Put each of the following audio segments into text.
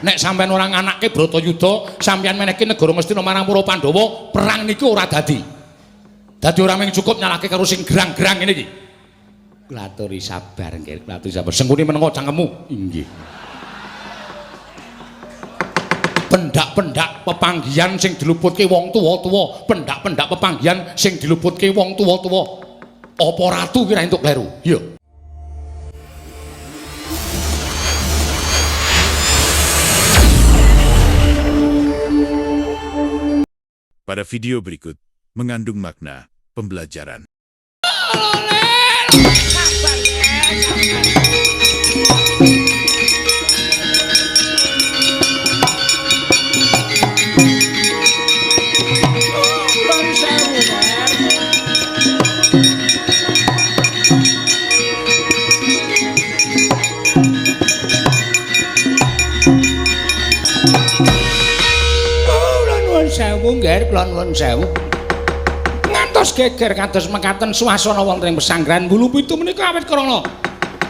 Nek sampeyan ora nganake Bratayuda, sampeyan menehke negara Ngastina marang para Pandhawa, perang niku ora dadi. Dadi ora mung cukup nyalahke karo sing gerang-gerang ngene iki. Kula aturi sabar nggih, kula aturi sabar. Sengkuni menengo cangkemmu. Inggih. Pendak-pendak pepanggihan sing diluputke wong tuwa-tuwa, pendak-pendak pepanggihan sing diluputke wong tuwa-tuwa. Apa ratu kira entuk kleru? Iya. Pada video berikut mengandung makna pembelajaran. Sabar ya, sabar. Sewu nggih, kula nuwun sewu. Ngantos geger kados mekaten swasana wonten ing pesanggrahan Wulupitu menika awit krana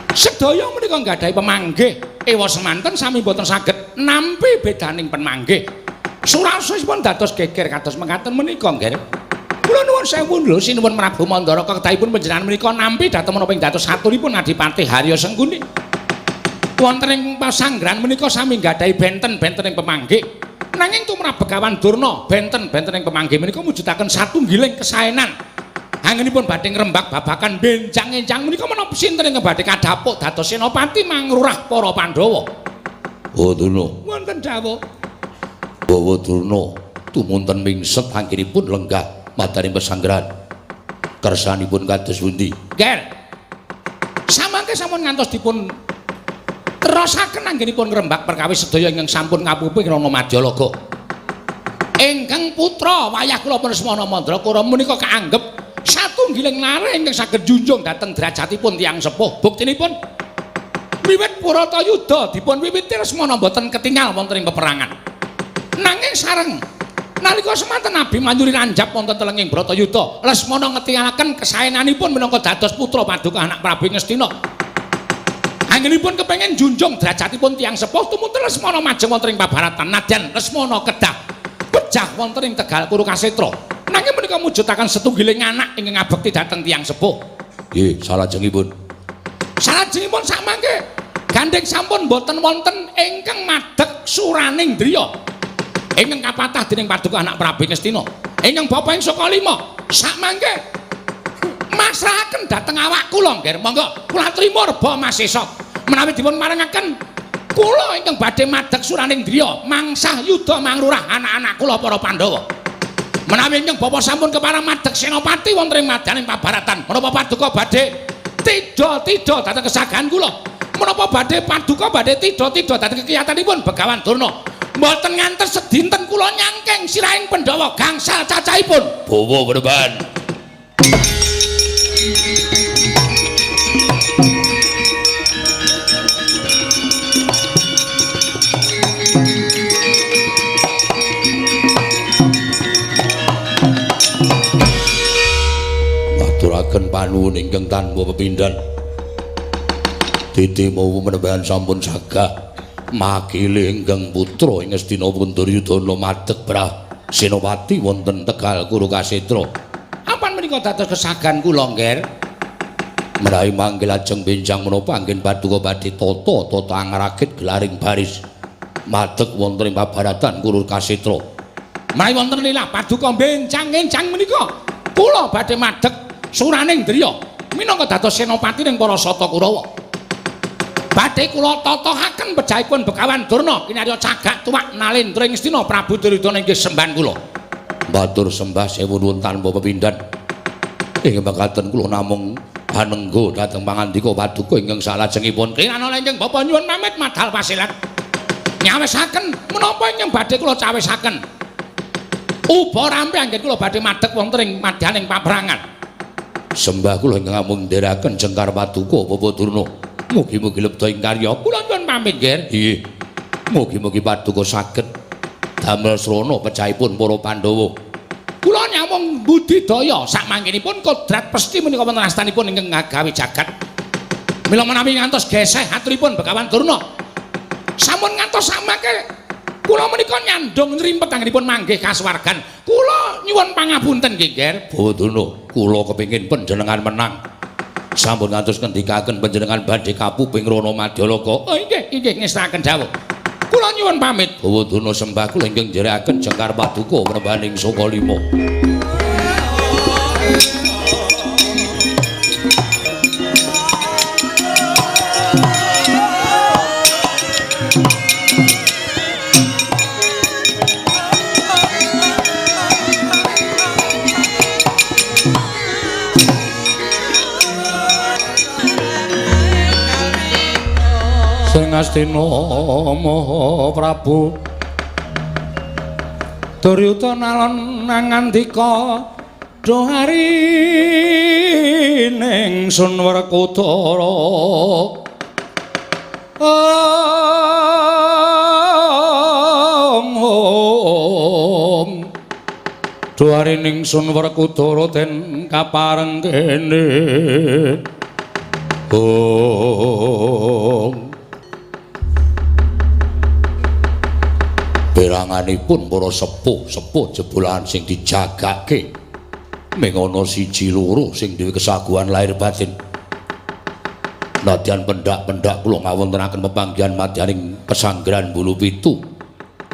sedaya menika nggadahi pemanggih. Ewa semanten sami boten saged nampi bedaning pemanggih. Surasosipun dados geger kados mekaten menika nggih. Kula nuwun sewu lho sinuwun Prabu Mandara kekedahipun panjenengan menika nampi dhateng menapa ing dados aturipun Adipati Harya Sengkuni. Wonten ing pesanggrahan menika sami nggadahi benten-benten ing pemanggih. Nanging tumrap Begawan Durna benten-benten ing pemanggih menika mujudaken satunggiling kesaenan. Anggenipun badhe ngrembak babagan benjang-enjang menika menapa sinten ingkang badhe kadhapuk dados senopati mangrurah para Pandhawa. Oh Durna, Wonten dawuh. Bawa Durna tumunten mingset anggenipun lenggah madaning pesanggrahan. Kersanipun kados pundi? Ger. Samangke sampun ngantos dipun terosaken anggenipun ngrembak perkawis sedaya ingkang sampun ngapupi krana Madyalaga. Ingkang putra wayah kula Lesmana Mandrakara menika kaanggep satunggiling lare ingkang saged junjung dhateng derajatipun tiyang sepuh. Buktinipun wiwit Bharatayuda dipun wiwiti Lesmana mboten ketingal wonten ing peperangan. Nanging sareng nalika semanten Abimanyu ranjap wonten telenging Bharatayuda, Lesmana ngetingalaken kesaenanipun minangka dados putra paduka anak Prabu Ngastina. Anggenipun kepengin junjung derajatipun tiyang sepuh tumuntun Lesmana majeng wonten ing pabaratan nadyan Lesmana kedah pejah wonten ing Tegal Kurukasetra. Nanging menika mujudaken setunggiling anak ingkang ngabekti dhateng tiyang sepuh. Nggih, salajengipun. Salajengipun samangke gandheng sampun boten wonten ingkang madheg suraning driya. Ingkang kapatah dening paduka anak Prabu Ngastina. Ingkang bapa ing Saka Lima samangke masrahaken dhateng awak kula nggih. Monggo kula trima reba Masesa. Menawi dipun parengaken kula ingkang badhe madheg suraning driya mangsah yuda mangrurah anak-anak kula para Pandhawa. Menawi ingkang bapa sampun kepareng madheg senopati wonten ing madyaning pabaratan, menapa paduka badhe tidha-tidha dhateng kesagahan kula? Menapa badhe paduka badhe tidha-tidha dhateng kekiyatanipun Begawan Durna? Mboten ngantos sedinten kula nyangking sirahing Pandhawa gangsal cacahipun. Bawa berban. Ngaturaken panuwun ingkang tanpa pepindhan. Titi mawa menembahan sampun sagah makile ingkang putra ing Ngastina Duryudana madheg brah senopati wonten Tegal Kurukasetra. Apan menika dados kesagan kula, Ngger? Menawi mangke lajeng benjang menapa anggen paduka badhe tata tata angragit gelaring baris madheg wonten ing pabaratan Kurukasetra. Menawi wonten lilah paduka benjang-enjang menika kula badhe madheg suraning driya minangka dados senopati ning para Sata Kurawa. Badhe kula tatahaken pejahipun Begawan Durna kinarya cagak tuwak Nalendra ing Ngastina Prabu Duryudana inggih sembahan kula. Matur sembah sewu nuwun tanpa pepindhan. Ing mekaten kula namung anengga dhateng pangandika paduka ingkang salajengipun. Kirana ingkang bapa nyuwun pamit madal pasilat. Nyawisaken menapa ingkang badhe kula cawisaken? Uba rampe anggen kula badhe madheg wonten ing madyaning paperangan. Sembah kula ingkang amung ndherekaken jengkar paduka Bapak Durna. Mugi-mugi lebda ing karya. Kula nyuwun pamit, Ngger. Nggih. Mugi-mugi paduka saged damel srana pejahipun para Pandhawa. Kula nyamung budidaya sakmangkenipun kodrat pesti menika wonten astanipun ingkang ngagawe jagat. Mila menawi ngantos geseh aturipun Begawan Durna. Sampun ngantos samangke kula menika nyandung nrimpet anggenipun manggih kasuwargan. Kula nyuwun pangapunten nggih, Nger. Bawadana, kula kepengin panjenengan menang. Sampun ngantos ngendikaken panjenengan badhe kapuping Rana Madyaloka. Oh inggih, inggih ngestakaken dawuh. Kula nyuwun pamit. Bawadana sembah kula ingkang njerekaken jengkar paduka penembaning Saka Lima. Sing Astina Maha Prabu Duryudana alon nangandika duh harining Sun Werkudara om om duh harining Sun Werkudara den kapareng kene om. Peranganipun para sepuh-sepuh jebolan sing dijagake ming ana siji loro sing duwe kesaguhan lahir batin. Nadyan pendak-pendak kula ngawontenaken pepanggihan madyaning pesanggrahan Bulu Pitu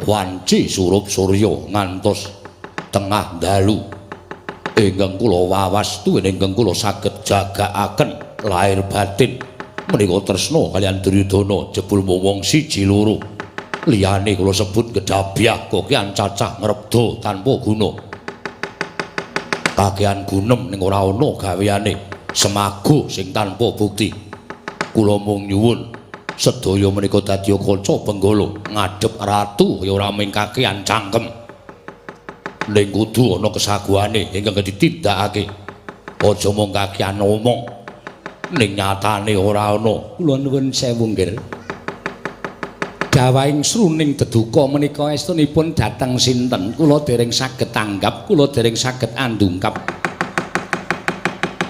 wanci surup surya ngantos tengah dalu ingkang kula wawas tuwin ingkang kula saged jagakaken lahir batin menika tresna kaliyan Duryudana jebul mung siji loro. Liyane kula sebut gedabyah kokean cacah ngrebda tanpa guna. Kakean gunem ning ora ana gaweane, semago sing tanpa bukti. Kula mung nyuwun sedaya menika dadi kaca benggala ngadhep ratu ya ora mung kakean cangkem. Ning kudu ana kesaguhane ingkang ditindakake. Aja mung kakean omong ning nyatane ora ana. Kula nuwun sewu nggih. Dawahing sruning deduka menika estunipun dhateng sinten? Kula dereng saged tanggap, kula dereng saged andungkap.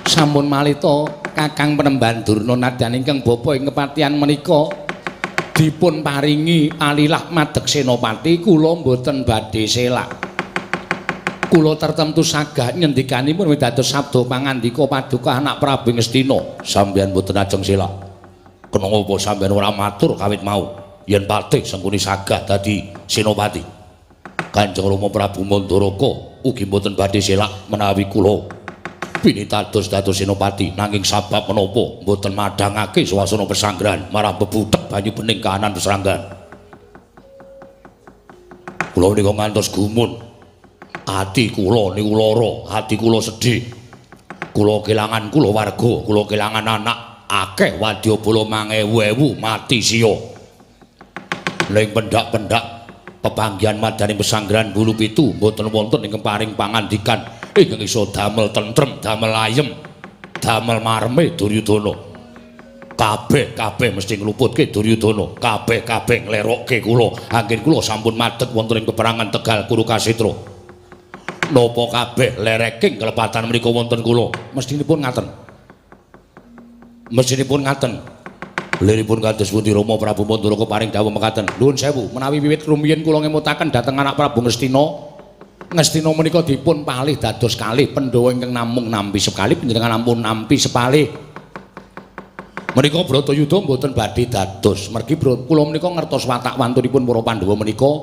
Sampun malita Kakang Penemban Durna nadyan ingkang bapa ing kepatihan menika dipun paringi palilah madeg senopati, kula mboten badhe selak. Kula tertentu sagah nyendikanipun dados sabda pangandika paduka anak Prabu Ngastina. Sampeyan mboten ajeng selak. Kenapa sampeyan ora matur kawit mau? Yen patih Sengkuni sagah dadi senopati. Kanjeng Rama Prabu Mandaraka ugi mboten badhe selak menawi kula pinitados dados senopati, nanging sabab menapa mboten madhangake swasana pesanggrahan marang bebutek banyu bening kahanan pesanggrahan. Kula menika ngantos gumun. Ati kula niku lara, ati kula sedih. Kula kelangan kulawarga, kula kelangan anak, akeh wadyabala mangewu-ewu mati siya. Ning pendak-pendak pepanggihan madyaning pesanggrahan Bulu Pitu mboten wonten ingkang paring pangandikan ingkang iso damel tentrem, damel ayem, damel mareme Duryudana. Kabeh-kabeh mesti ngluputke Duryudana, kabeh-kabeh nglerokke kula. Anggen kula sampun madeg wonten ing peperangan Tegal Kurukasetra. Napa kabeh lereking kelepatan menika wonten kula? Mestinipun ngaten. Mestinipun ngaten. Liripun kados pundi Rama Prabu Mandaraka paring dawuh mekaten. Nuwun sewu, menawi wiwit rumiyin kula ngemutaken dhateng anak Prabu Ngastina. Ngastina menika dipun palih dados kalih Pandhawa ingkang namung nampi sekali, panjenengan ampun nampi sepalih. Menika Bratayuda mboten badhe dados, mergi kula menika ngertos watak wantunipun para Pandhawa menika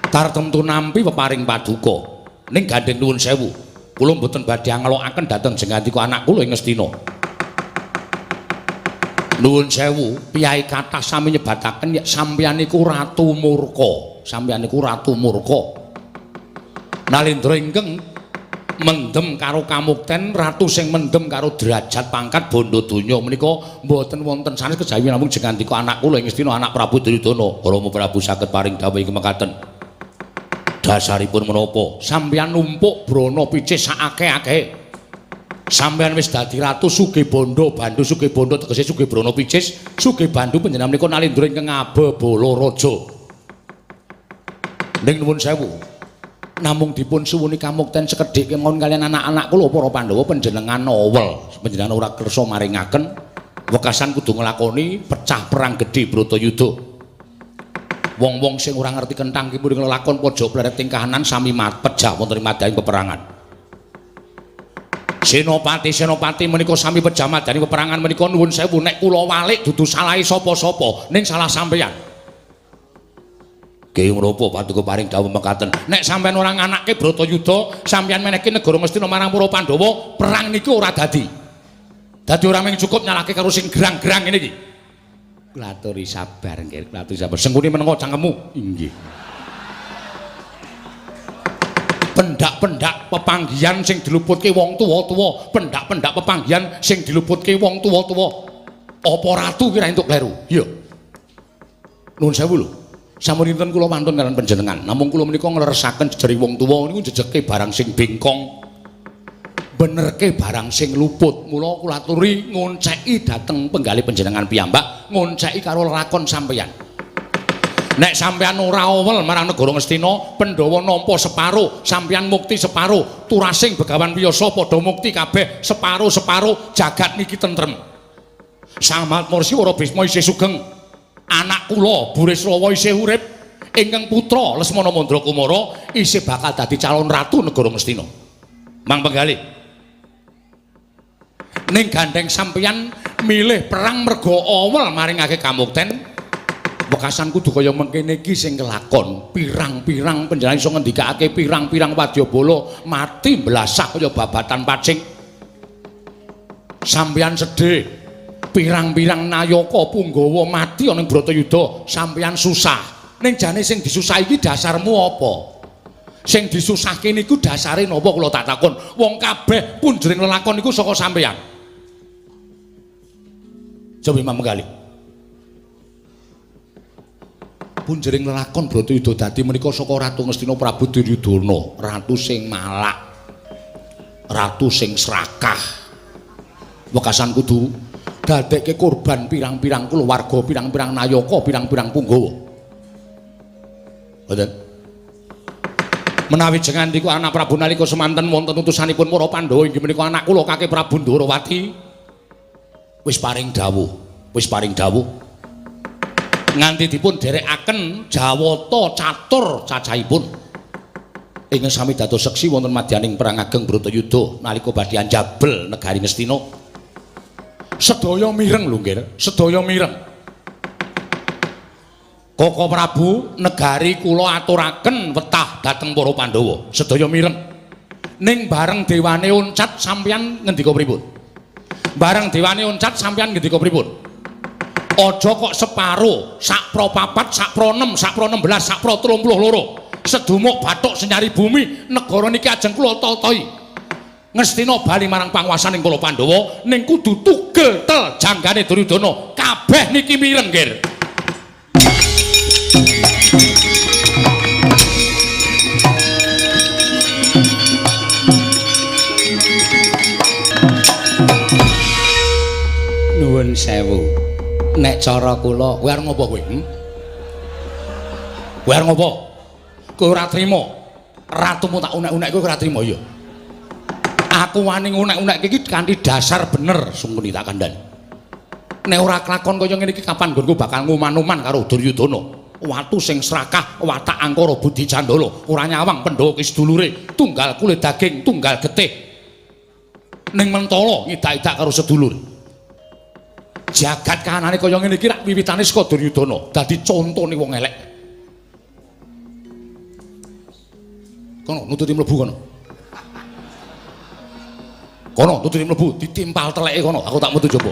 tartemtu nampi peparing paduka. Ning gandheng nuwun sewu, kula mboten badhe angelokaken dhateng jengandika anak kula ing Ngastina. Nuwun sewu, piyai kathah sami nyebataken yen sampeyan niku Ratu Murka. Sampeyan niku Ratu Murka. Nalendra ingkang mendem karo kamukten, ratu sing mendem karo derajat pangkat bondo donya menika mboten wonten sanes kejawi namung jengandika anak kula ing Ngastina anak Prabu Duryudana. Rama Prabu saged paring dawuh ingkang mekaten. Dasaripun menapa? Sampeyan numpuk brana picis saakeh-akehe. Sampeyan wis dadi ratu sugih bondo, bandu sugih bondo tegese sugih brana picis, sugih bandu panjenengan menika nalindra ingkang ngabebala raja. Ning nuwun sewu, namung dipun suwuni kamukten sekedhik kemawon kaliyan anak-anak kula para Pandhawa panjenengan nowel, panjenengan ora kersa maringaken wekasan kudu nglakoni pecah perang gedhe Bratayuda. Wong-wong sing ora ngerti kenthang ki mung lelakon pojok pleret kahanan sami pejah wonten ing madyaning peperangan. Senopati-senopati menika sami pejah madyaning peperangan menika nuwun sewu nek kula walik dudu salahe sapa-sapa ning salah sampeyan. Ki ngrapa paduka paring dawuh mekaten. Nek sampeyan ora nganake Bratayuda, sampeyan menehke negara Ngastina marang para Pandhawa, perang niku ora dadi. Dadi ora mung cukup nyalahke karo sing gerang-gerang ngene iki. Kula aturi sabar nggih, kula aturi sabar. Sengkuni menengo cangkemmu. Inggih. Pendak-pendak pepanggihan sing diluputke wong tuwa-tuwa, pendak-pendak pepanggihan sing diluputke wong tuwa-tuwa. Apa ratu kira entuk kleru? Iya. Nuwun sewu lho. Sampun dinten kula wantun kalian panjenengan. Namung kula menika ngleresaken jejering wong tuwa niku jejeke barang sing bengkong. Benerke barang sing luput. Mula kula aturi ngonceki dhateng penggalih panjenengan piyambak, ngonceki karo lelakon sampeyan. Nek sampeyan ora owel marang negara Ngastina, Pandhawa nampa separo, sampeyan mukti separo, turasing Begawan Wiyasa padha mukti kabeh separo-separo, jagat niki tentrem. Sang Mahatmursi Wara Bisma isih sugeng. Anak kula Burisrawa isih urip, ingkang putra Lesmana Mandrakumara isih bakal dadi calon ratu negara Ngastina. Mang penggalih. Ning gandeng sampeyan milih perang merga owel maringake kamukten, wekasan kudu kaya mengkene iki sing kelakon. Pirang-pirang panjenengan iso ngendikake pirang-pirang wadyabala mati mblasah kaya babatan pacing. Sampeyan sedih. Pirang-pirang nayaka punggawa mati ana ing Bratayuda, sampeyan susah. Ning jane sing disusahi iki dasarmu apa? Sing disusahke niku dasare napa kula tak takon? Wong kabeh punjering lelakon niku saka sampeyan. Coba Imam Menggali. Punjering lelakon Bratayuda dadi menika saka Ratu Ngastina Prabu Duryudana, ratu sing malak, ratu sing srakah. Wekasan kudu dadekke korban pirang-pirang kulawarga, pirang-pirang nayaka, pirang-pirang punggawa. Mboten. Menawi jenengan niku anak Prabu nalika semanten wonten utusanipun para Pandhawa inggih menika anak kula Kakek Prabu Ndorowati. Wis paring dawuh, wis paring dawuh. Nganti dipun dherekaken jawata catur cacahipun. Ingkang sami dados seksi wonten madyaning perang ageng Bratayuda nalika badhe anjabel negari Ngastina. Sedaya mireng lho nggih, sedaya mireng. Koko Prabu negari kula aturaken wetah dhateng para Pandhawa, sedaya mireng. Ning bareng dewane oncat sampeyan ngendika pripun? Bareng dewane oncat sampeyan ngendika pripun? Aja kok separo, sak pro 4, sak pro 6, sak pro 16, sak pro 32. Sedumuk bathuk senyari bumi, negara niki ajeng kula tatahi. Ngastina bali marang panguwasaning para Pandhawa ning kudu tugel tel janggane Duryudana. Kabeh niki mireng nggih. Nuwun sewu. Nek cara kula, kowe arep ngopo kowe? Kowe arep ngopo? Kowe ora trima. Ratumu tak unek-unek kowe ora trima ya. Aku wani ngunek-unek iki kanthi dasar bener sungkeni tak kandhani. Nek ora kelakon kaya ngene iki kapan nggonku bakal nguman-uman karo Duryudana. Watu sing srakah, watak angkara budi candala, ora nyawang Pandhawa ki sedulure, tunggal kulit daging, tunggal getih. Ning mentala ngidak-idak karo sedulur. Jagat kahanane kaya ngene iki rak wiwitane saka Duryudana, dadi contone wong elek. Kono nututi mlebu kono. Kono nututi mlebu, ditimpal teleke kono, aku tak metu jaba.